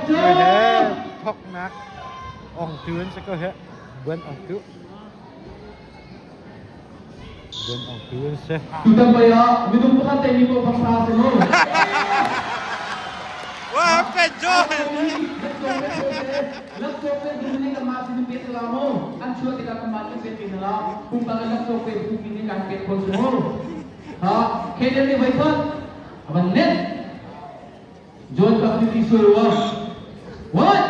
He thoknak ongtu an si ko he. Buan ongtu. Buan ongtu an si. Tutan pei ah minung pakhat te mi paoh paksa si mu. Wah, pe John. Laksawng pe bu nih kanmah sin in pek la mu. An chuah tikah kanmah nih pek ve hna la. Pumpak in laksawng pe bu mi nih kan pek ko si mu. Ha, Keden nih voi khat a van net. John Baptist Surwa. What?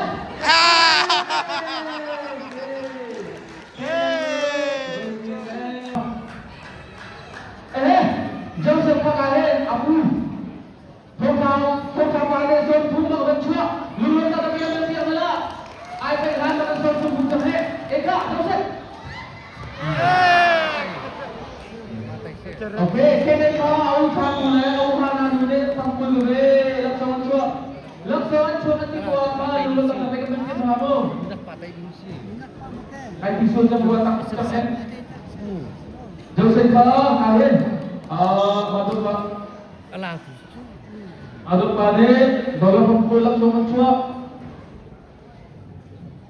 Eh, Joseph pakale apu. Thongka thongka pale son thum bak van chuah. Lulun ta ka pian pian la. Ai pe hlan bak son thum buk chang he. Eka Joseph. Okay, kene ka au tha ku le au ha na nu le pang kul ve laksong an chuah. Laksong an chuah an ti ko pa lu lo tak pe kan ti ma mo. Ai ti so jam ruwa tak tak en. Joseph ka ka hin. Ah, ma tu pa. Aduk pa ne dollar pang kul laksong an chuah.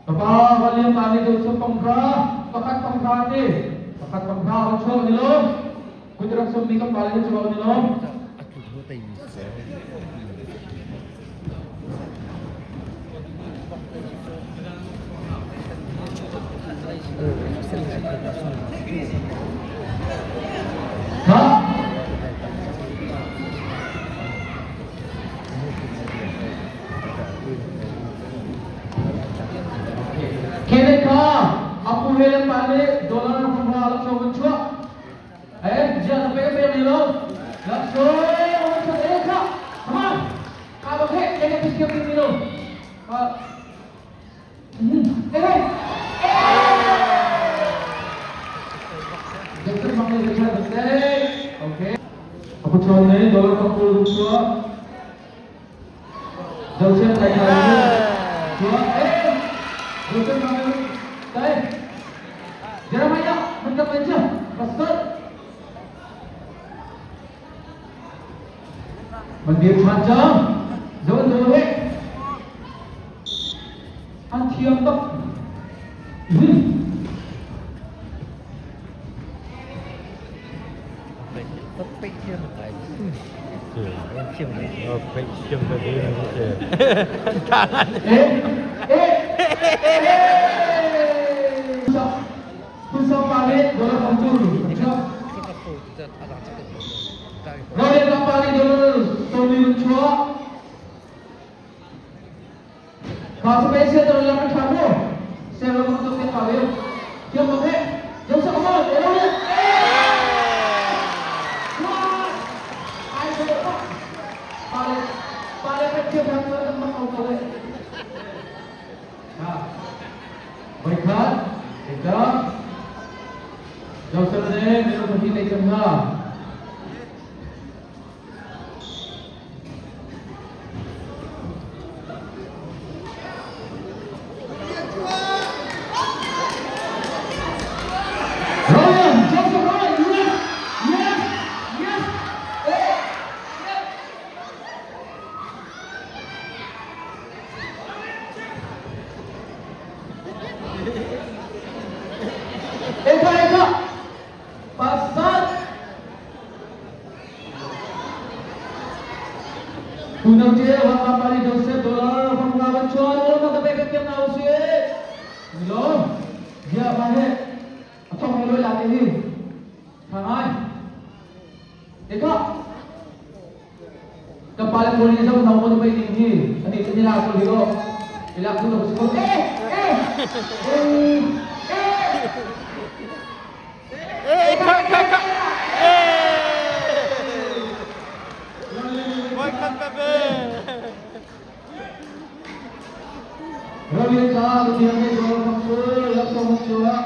Kapa valiam pa nih dosam panghra pakhat panghra ti pakhat panghra kan chuak ni lo kutrak som mi kan pa le chuak ni lo. Ha? Kene kha apu he le pa le dollar panga laksawng an chuah. Eh, jiang na pe pe ni lo. Laksawng an chuah eh kha. Come on. Ka ba he kene pisiam ni lo. Eh eh. Doktor Mang le Okay. Aku chuan ne dollar pangkul chuah. Joseph kai kai Chua eh Joseph mang kai Jeremiah mendap aja pasal Mandir than cang Zawn do he An thiam bak Voikhat, eka, Joseph nih minung pahnih tei cang hna. Ryan, Joseph Ryan, yes, yes, yes, eh, yes. Eka, eka, pasal Unang je wa kapali Joseph dolar panglawan chuan wala magapekek yang nausi. Lo, dia bahe. Atong lo lati hi. Thangai. Eka. Kapal ko ni sa unang ko na ning hi. Ani nila ko dito. Ila ko na ko. Eh, eh. Eh, eh. Eh, ka ka ka. Eh. Welcome baby. Rawi ka, lutiang ni Dol Pangsul, Laksong Chua.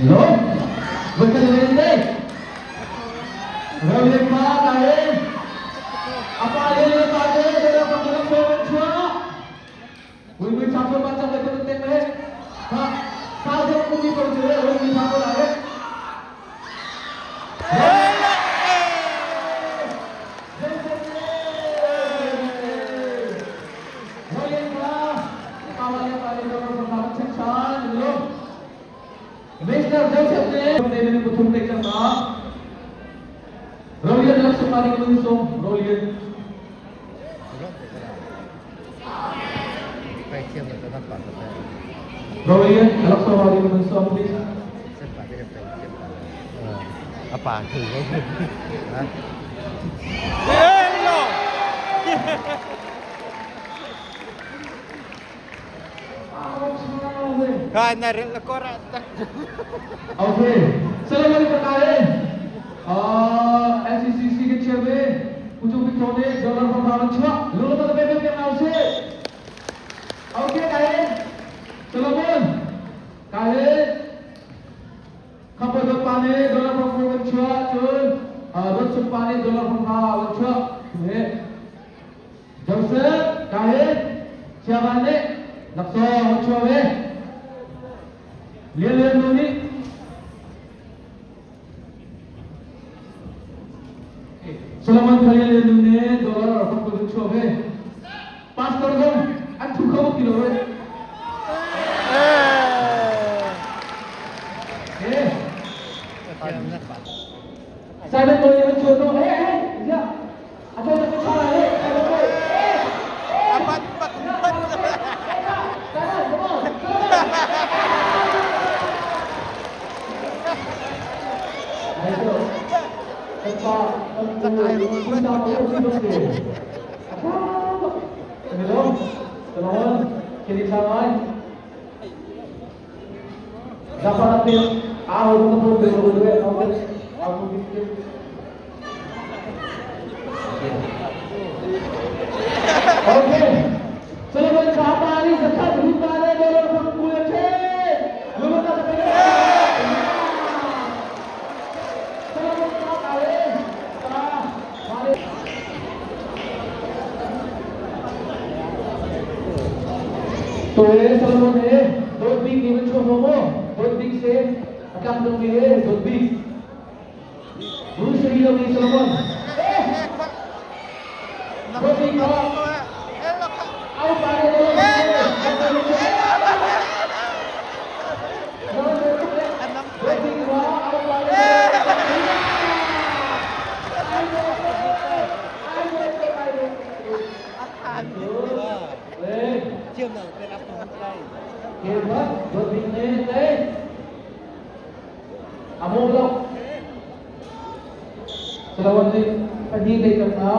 Lo, berkelende. Rawi ka, kain. Apa yang pada dalam panggilan Chua? Wui wui chapo baca betul betul meh. Ha, saja kumi percaya, wui wui chapo lagi. Joseph ne ne minung pathum te cang na. Rolian laksawng la ding mun sawm Rolian. Rolian laksawng la ding mun sawm please. A pa thei lo. Hello! Ka na rin ko ra. Okay. Salamat kakae. NCCC ke chairman Ujung Victoria Dollar Pembangunan Chua. Lulu pada PPP yang nausi. Okay, kae. Solomon. Kae. Khapo dot pane dollar pembangunan chua chun. Dot sum pane dollar pembangunan chua. Joseph, kae. Siapa ni? Laksong chua we. Lian Lian nu nih Solomon kha Lian Lian nu nih dollar fang kul chuak ve. Pastor zong an thu kho ti lo ve. Eh. Simon Boy an chuak no. Eh eh. Ya. Ato na ko eh. Simon Boy. Eh. Apat pat pat. Simon, come on. Ayo. Tempat Okay. Solomon Kapali zakat rupane dollar pangkuya che. Lumata sa Solomon Kapali sa Mali. To eh Solomon eh don't big ni mo mo. Don't big se akam dong eh don't big. Bruce Lee ni Solomon. Eh. Don't big ka. Au pare Don't big ka. Au pare. Eh. Hebat, don't big ni eh. Amo lo. Solomon ni padi dei kan na.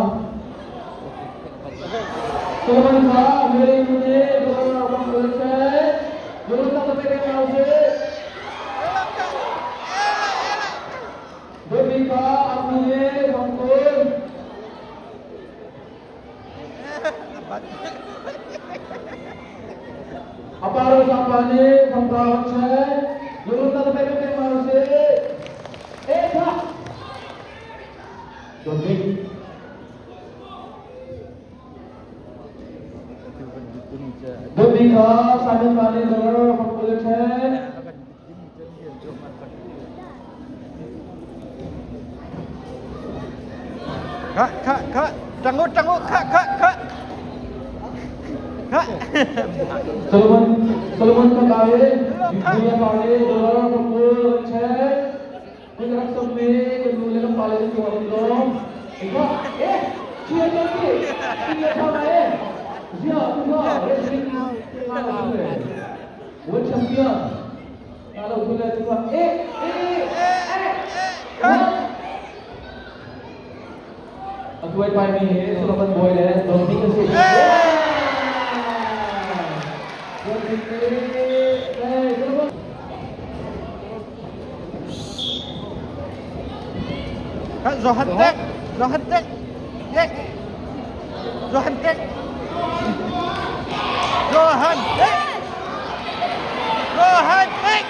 Solomon ka mere mune dollar abang bolche. Dollar ta pe ke nau se. Don't big ka apne bangkol. Aparo sampane bangkol che. Dollar ta pe ke nau se. Eh tha. Don't big. Don't big ka Simon pane dollar bangkol che. Kak, kak, kak. Tangguh, tangguh, kak, kak, kak. Kak. Solomon Solomon ka kae Julia pale dollar bangkol che. Kun rak som me kun nule kam pale chu ang dong. Ika eh chia cho ki chia tha ma eh. Zia tu ga wrestling World champion. Kalau tu le tu eh eh eh. Atuay pa mi he Solomon boy le don't think kasi. Don't think eh Solomon. Kak, Zohan Tek. Zohan Tek. Tek. Zohan Tek. Zohan Tek. Zohan Tek.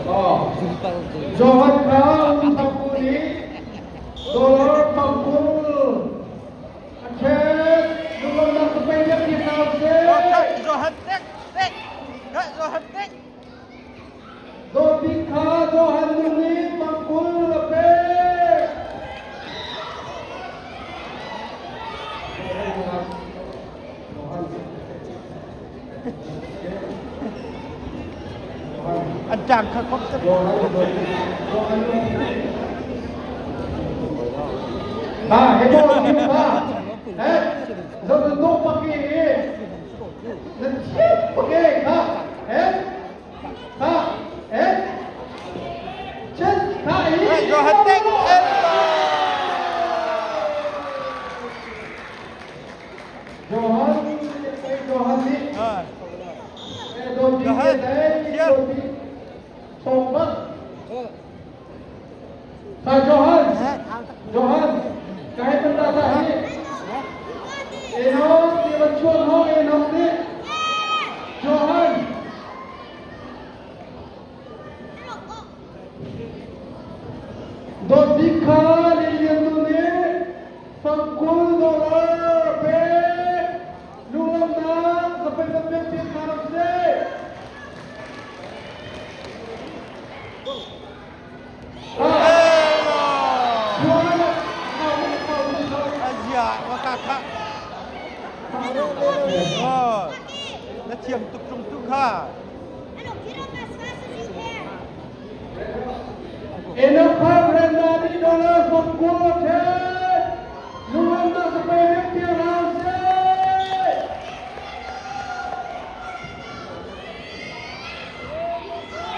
Oh. Johan Brown Pangkuli Dollar Pangkul Aceh Lumang na kapenya pinause Zohan Tek. Tek. An ṭang kha khop tuk. Ha, he bo ni pa. He, zo tu to paki i. Nan chip paki ha. He. Ha. He. Chen ha i. Johan Teng Johan Johan ni. Johan. Sial. Ha Johan. Johan. Kahit ang tata ni. Enon, di ba chuan ho enon ni. Johan. Do dikha lilian ne fangkul dollar pe lungram na sa pe pe pe pe marap se. Azia wa ka kha. Oh. Na thiam tuk tung tuk kha. Ano, get up as fast as you can. Enokha Brandani dollar fangkul the lungram na sa pe pe pe marap se.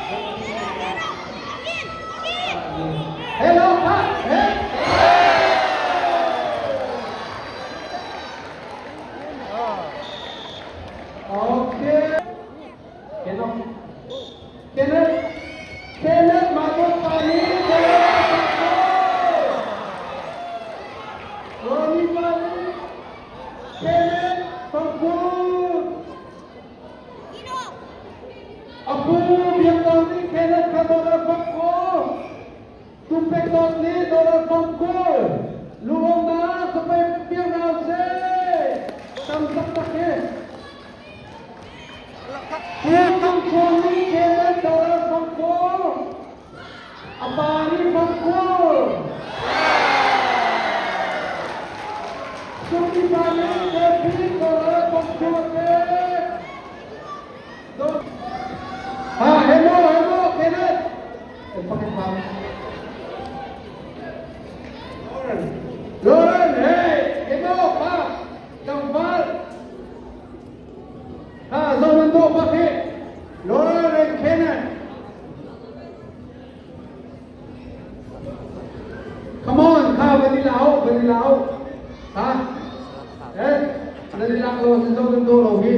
Get up, get up. Again, again. Hello, ha, he. Okay. Kenneth, Kenneth, Kenneth, Madon Pani, Ronnie Pani, Kenneth, Pangkul, Get up. Apu, Biang Kenneth, Kadona Pangkul, Tupek Ni, Dora Pangkul, Luong na, sampai Piang Nase, Tamsak Take. Putong Choni Kenneth Dora Pangkul, Apari Pangkul, Sumi Pani, David Dora Pangkul, Ha, hello, hello, Kenneth. Eh, bakit ba? Lauren, Lauren, hey, hello, ha, Kambal. Ha, Zonan do bakit? Lauren and Kenneth. Come on, ha, vanilla vanilla Ha? Eh, vanilla ko si Zonan do lo hi.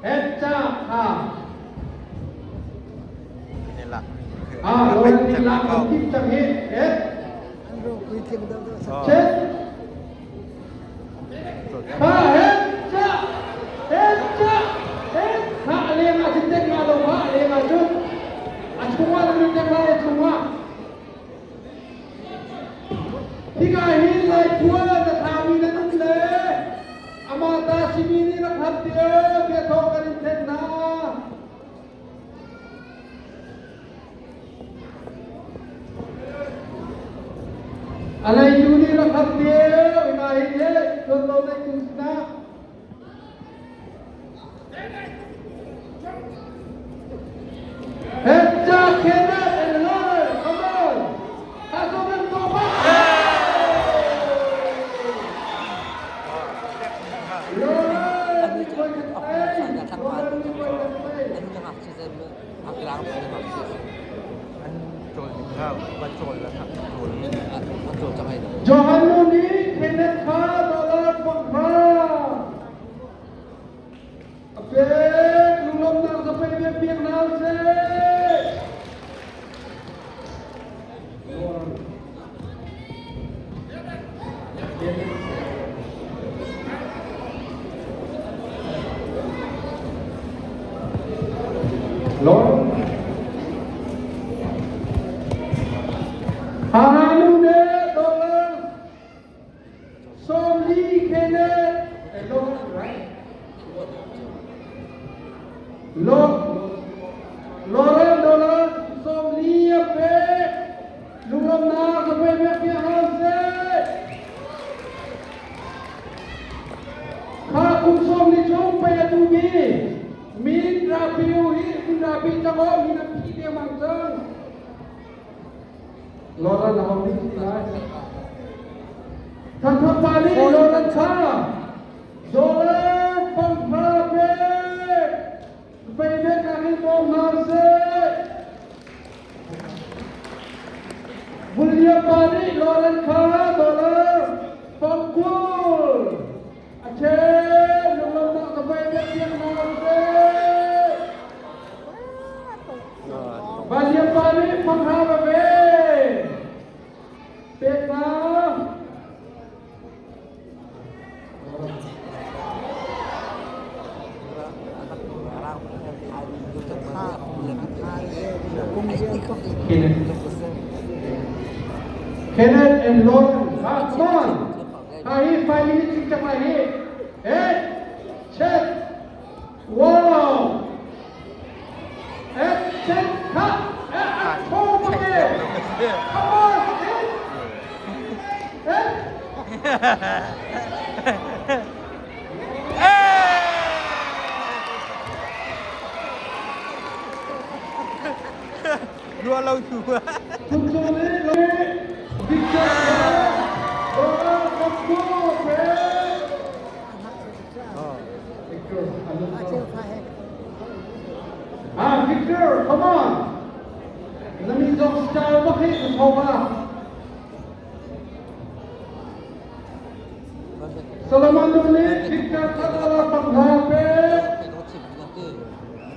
Eh, cha, ha. นี่ละ Ah, Lauren nila ang tip chang hi. Eh, Chen. Ha, eh, cha. Eh, cha. Eh, ha, lenga sintek ma lo ha, lenga chu. A chunga lu tek la chunga. Hika hin lai phua na thami na nung le. Amata simini na khat tie ke tho karin then na. Alay yuni na khat tie ina hin he don lo na kusna. Hecha Kenneth and Lauren, come on. Kasomen Toba. Lauren, อันโจรข้าวมาโจรแล้วครับโจร Johanuni Kenneth Kha Dollar Pangha. Apek lulom na sa pay na se. Lord. Hanune Dollar Somli Kenneth and Lord, right? Lord, Lauren Dollar Somli Apek Lulom na sa pay house. Kha kum som ni chung pe tu mi min ra piu hi min ra pi cang aw hi nan phi dengmang cang. Loran a hong ding si lai. Thatha pa nih Loran cha. Dollar pangha pe. Pei bek ah hin bawm hna seh. William pa nih Loran kha dollar pangkul. A chen lunglawmhnak ka pei bek piak hna seh. William pa nih pangha va ve. Pek hna. Kenneth and Lauren, ah, come on. Ah, hi 5 minutes ching chak lai hi. Eight, check. Wow. Eight, check, cut. Eh, ah, four, okay. Come on, eight. Eight. Rua lo thu. Ah, Victor, come on. Let me dog style bakit na Solomon nih Victor kha panghape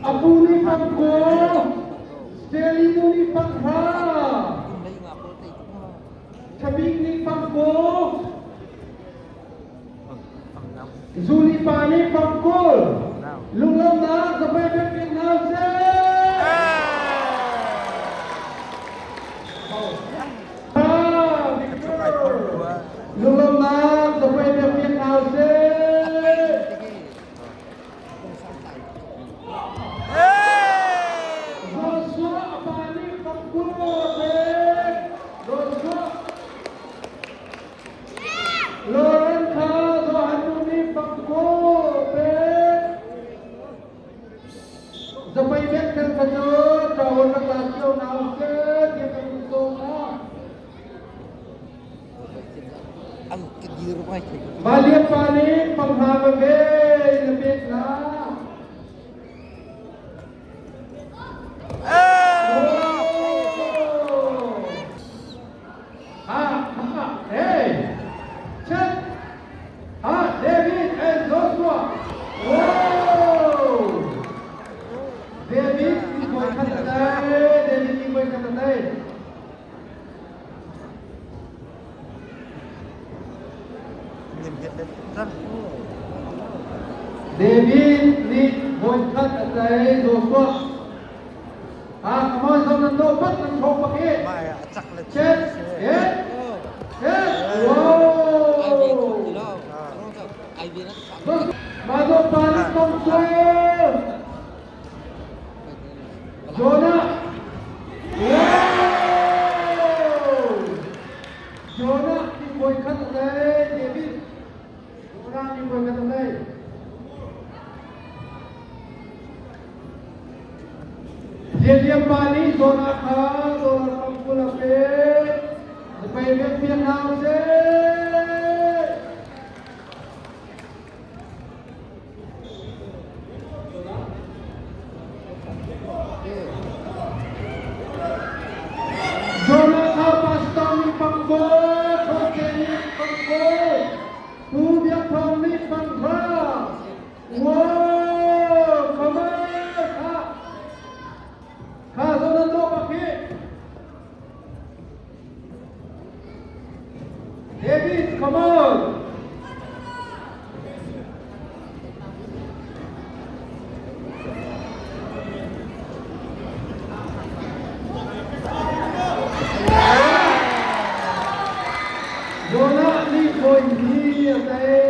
Apu nih pangko Stanley nih pangha Chabik nih pangko Zuli pa nih pangkul Lunglawmnak zapei pek hna seh. Ah, Victor. Lunglawmnak zapei pek hna seh. Joshua apa nih pangkul pek. Joshua. Lauren kha Johan nih pangkul pek. Zapei bek kan kha cu tawon rak la cio nau seh tiah kan so na. Malian pa nih pangha va ve na pek na. Ha ha hey. Check. Ha David and Joshua. Wow. David ni koi khat dai. David ni koi khat dai. David nih voikhat a tei Joshua. Ah, come on, zong nan do pat nan thong pak hi. Check, yes, yes, wow. Mado palit kong suel. Jonah. Wow. Jonah nih voikhat a tei David. Jonah nih voikhat a tei. Lianlian pa nih Jonah kha dollar 50 a pek. Zapei bek piak hna usih. Jonah kha pastor nih pangkaw, Jose nih pangkaw, Pu Biak Thawng nih pangkha. Wow, come on, kha. Kha zonan do bak hi. David, come on. Jonah nih voi hi a tei.